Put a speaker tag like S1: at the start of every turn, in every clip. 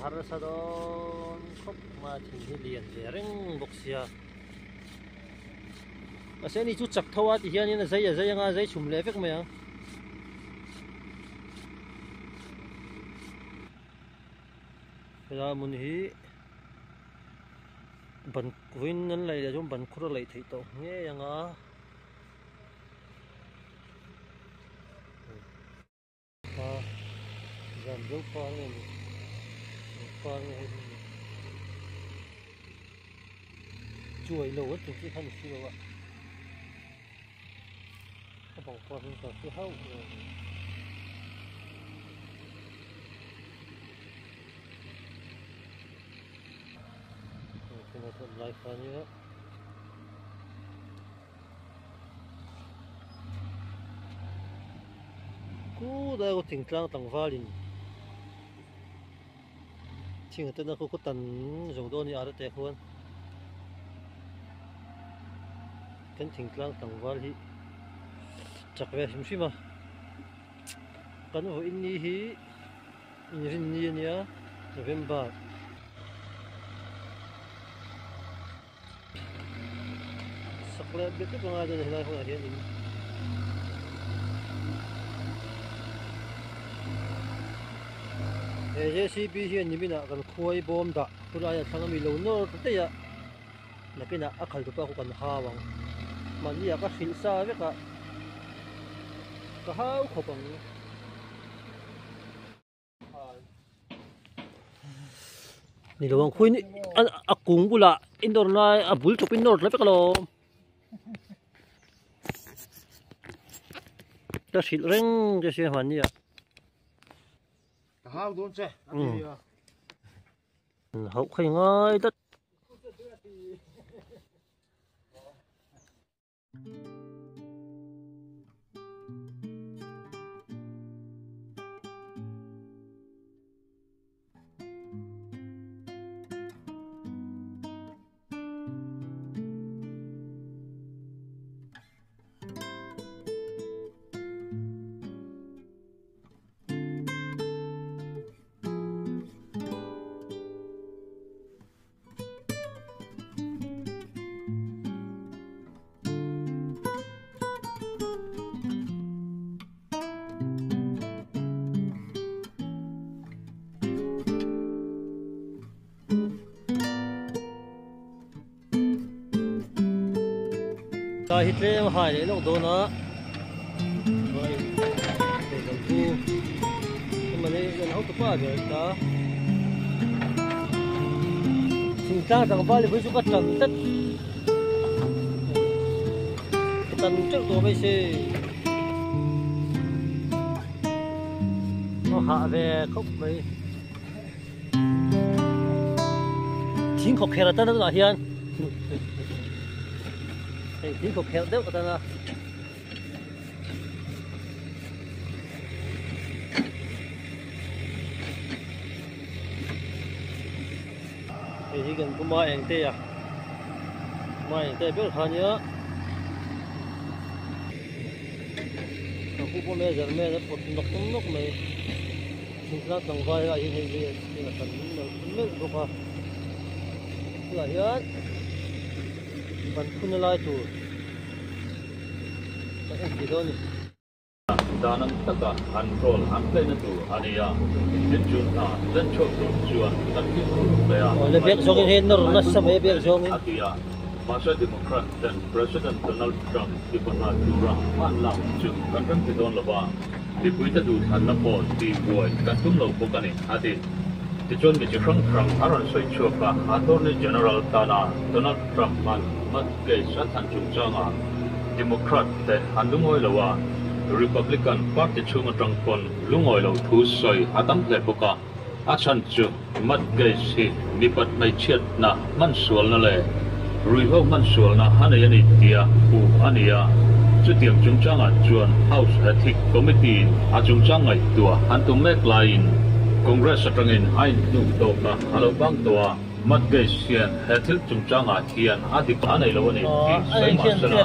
S1: harsa dawn khawp mai a thing hi lian ve reng bawk sia mahse ani chu chak tho a ti hianin a zai a zai anga a zai chhum leh vek mai ang. Helai hmun hi ban vawiin an laih leh chuan ban khur a laih theih tawh ngei ang a. A zam deuh par nge ni eng par nge hei hi ni chuai lo an tih chi kha ni si lo a a pangpar hi ka hre hauh lo a ni. Lai kha nia. Kudai aw thingtlang tlangvalin thing te na khu khu tan zawng dawn a ni a rete khuan kan thingtlang tlangval hi chak ve hrim hrim a kan vawiin ni hi inrinni a nia November. Sak leh bet vek anga chuan helai hunah hian in he JCB hian niminah kan khuai bawm dah khulaiah thlang ami lo nawr ta daih a nakinah a khal tupa khu kan hau ang mahni ah ka hrilh sa vek a ka hau khawp ang. Ni lo ang khuin a kung bulah i nawr lai a bul chawp in nawr tle vek alawm ka hrilh reng che sia hmanni ah
S2: ka hau dawn che a ti a
S1: hauh kha i ngai tlat. Ta hi tlem a hai leh lawk dawn a vai thei kan pu mane kan hotu pa ber ta thingtlang tlangval hi chu ka tan tlat ka tan teuh tawh mai se a hah ve khawp mai thing khawp kher atan tunah hian hei thing khawp kher deuh atan a. Hei hi kan pu Ma Engte a Ma Engte ber kha nia ka pu pawh measurement a pawt nawk nawk mai thingtlang tlangval lai hian hei hi a kan melh melh bawk a tunah hian ban phun a lai tur kan en thei dawn a ni.
S3: Dan ang taka an role an play na tur a ni a, tin chu hna len chhuak tur chuan kan fimkhur hle a, a ti a. Mahse Democrat ten President Donald Trump tipa hna tura hman lak chu kan remti dawn lo va, mipuite duhthlanna pawh tihbuai kan tum lo bawk a ni, a ti. Tichuan mi chi hrang hrang a rawn sawi chhuak a, Attorney General tana Donald Trump hman Matt Gaetz a thlan chungchangah Democrat te an lungawi lo a, Republican party chhung atang pawn lungawi lo thu sawi a tam hle bawk a, a chhan chu Matt Gaetz hi mipat hmeichhiatna hmansualna leh ruihhlo hmansualna a nei a ni tia puh a ni a, chutiang chungchangah chuan House Ethic Committee in a chungchang ngaihtuah an tum mek laiin Congress atangin a inhnuh tawk a, a lo bang tawh a. Matt Gaetz hian he thil chungchangah hian a dik a nei lo a ni tih sawi mah sela,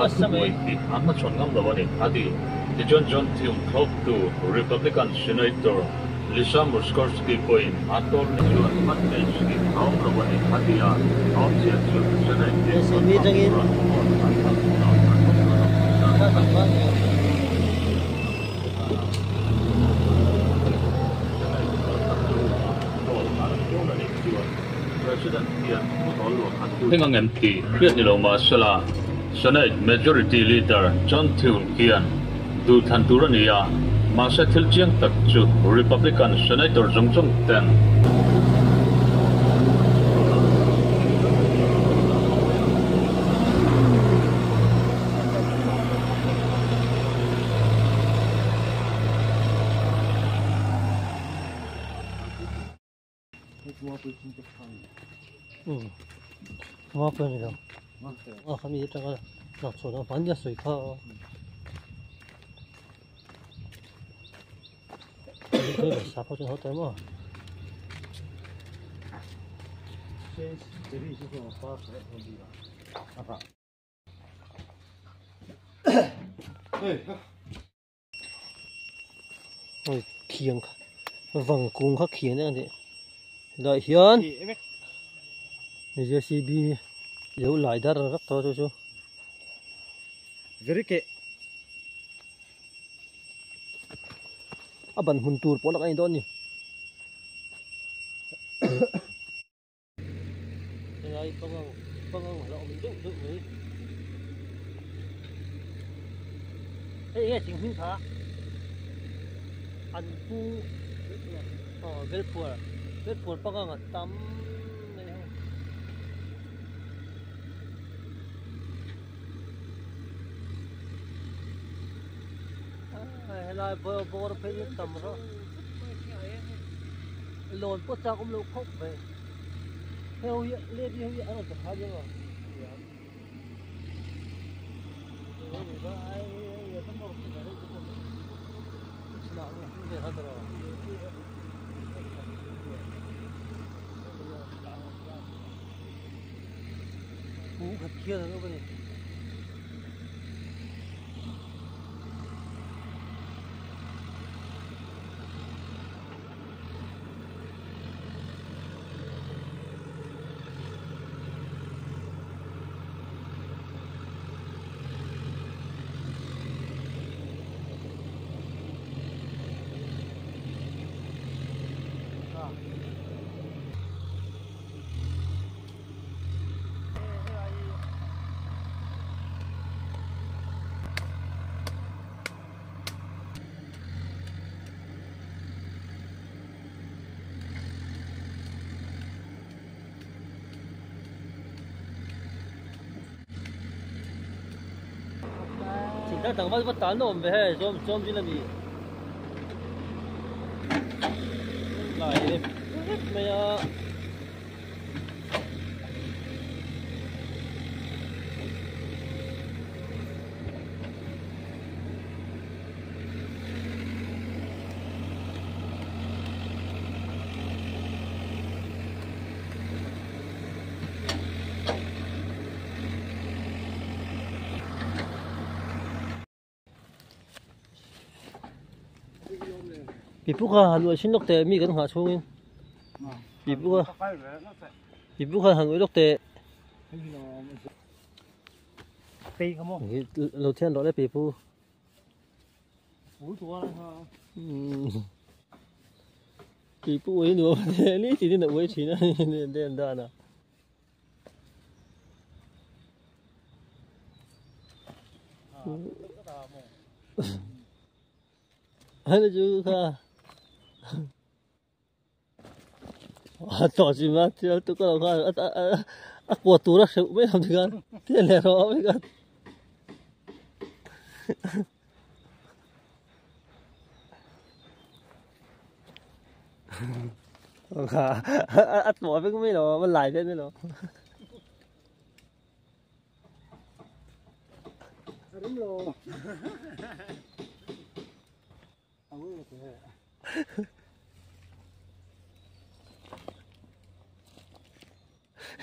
S3: a thubuai hi a hmachhawn ngam lo a ni, a ti. Tichuan John Thune thlawptu Republican Senator Lisa Murkowski pawhin attorney chuan hman theih scheme a awm lo a ni a ti a, a awmzia chu Senate in confirm tura vote an thlak hunah an awm dawn lo tihna a ni. Senate kaltak chu hunah vote an dawn a nih chuan President hian thunawl luah khat tu thleng angem tih hriat ni lo mahsela Senate Majority Leader John Thune hian duhthlan tur a ni a, mahse thil chiang tak chu Republican Senator zawng zawng ten
S1: Khiang kha vang kung kha khiang ang tih helai hian J C B lo lai dar vek tawh chu chu a ban hun tur pawh lak a ni dawn a ni. Helai pangang pangang a la awm deuh deuh mai hei nge thing hming kha an pu aw velphuar velphuar pangang a tam mai ho. Helai bawr phei hi tam rawh lawn pawh chak awm loh khawp mai hei ho hi lady ho hi an rawn tha dawn a kung khat khian an awm a ni. Thingtlang tlangval va tan awm ve hei zawm zawm zin a ni lai rep rep mai a. Pipu kha han uai thin lawk teh mi kan nghah chhungin pipu kha pipu kha han uai lawk teh lo thian rawh le pipu pipu uai nuam ni tin a uai thin a ni den dan a. Anh chú kha à tỏ gì mà thì tôi có kha à à à của tù nó sợ mấy làm gì cả thế này rồi mấy cái kha à tỏ với mấy nó mà lại thế nó
S2: Đúng rồi.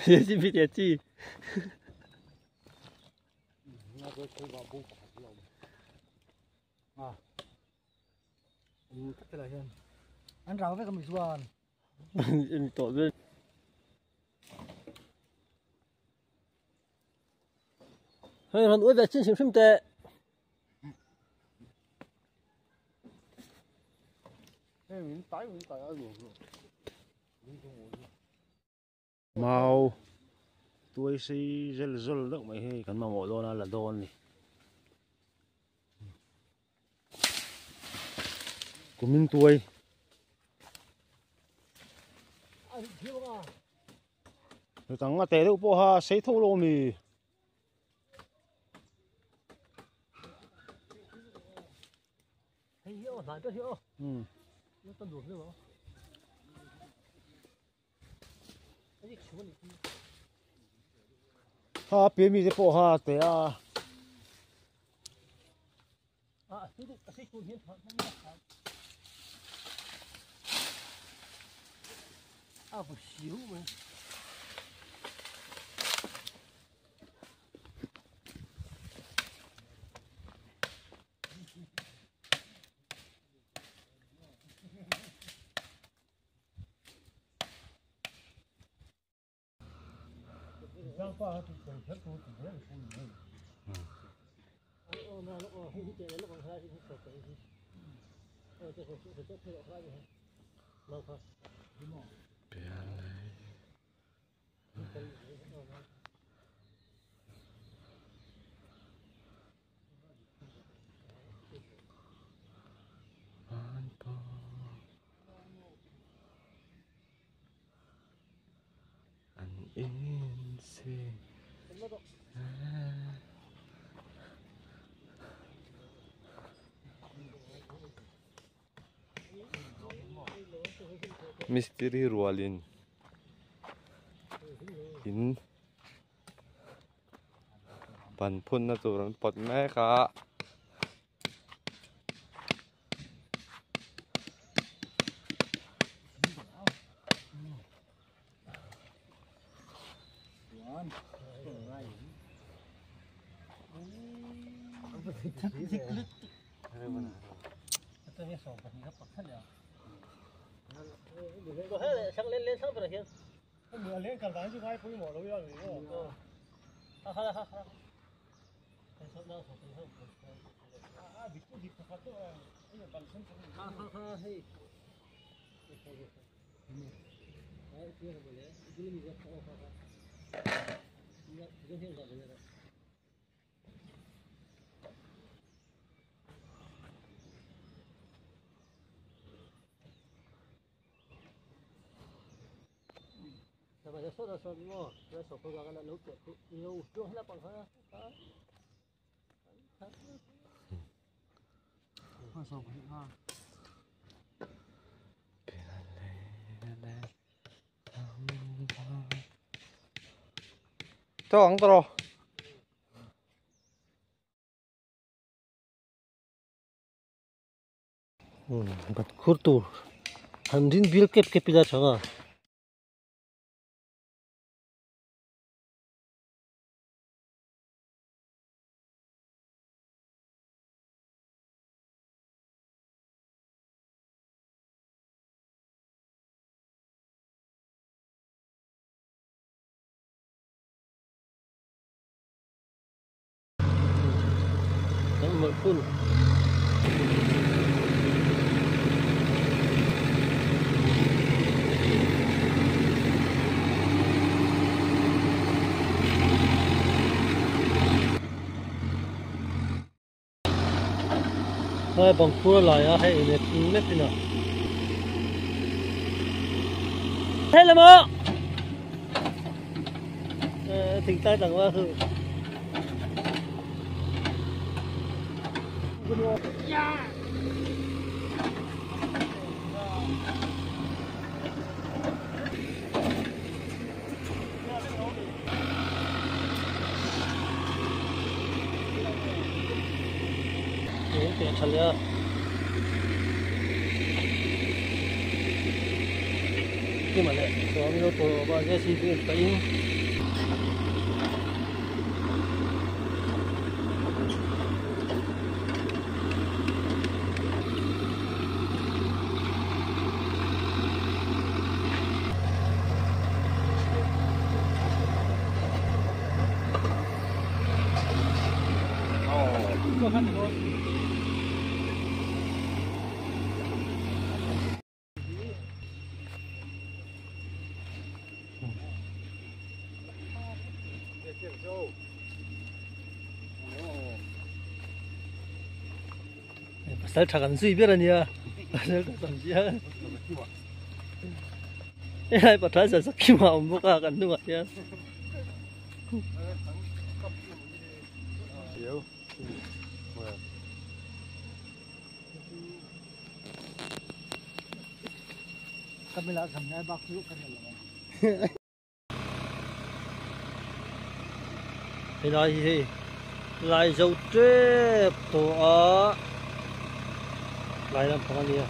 S1: Gì bị thiệt chi?
S2: À. An rau vek ami chuan.
S1: En tawh vel. Hei rawn uai ve chin hrim hrim teh.
S2: Hei min tai min tai a luam lo. Mau tuai sei zel zawl deuh mai hei kan mamawh dawn a la dawn a ni. Kumin tuai. Tang a teh deuh pawh ha sei tho lo ami. Ha pi mi te pawh ha teh a.
S4: Mistiri rualin in ban phunna tur an pawt mek a. Cho ang tro.
S1: Bat khur tur han rin bil kep kep ila thanga. Phun hai bằng khua lại á hay nè mép nè thế là mơ thỉnh tay tặng qua thử. Nhưng mà lại có cái tô ba cái xí cái cái Pasal tha kan zui ber ania pasal tha tam chiang helai pathlai zan sak kim a awm bawk a kan hnungah hian. Helai hi hei lai zo tep tawh a lai lampang a nia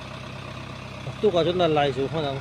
S1: naktukah chuan a lai zo hman ang.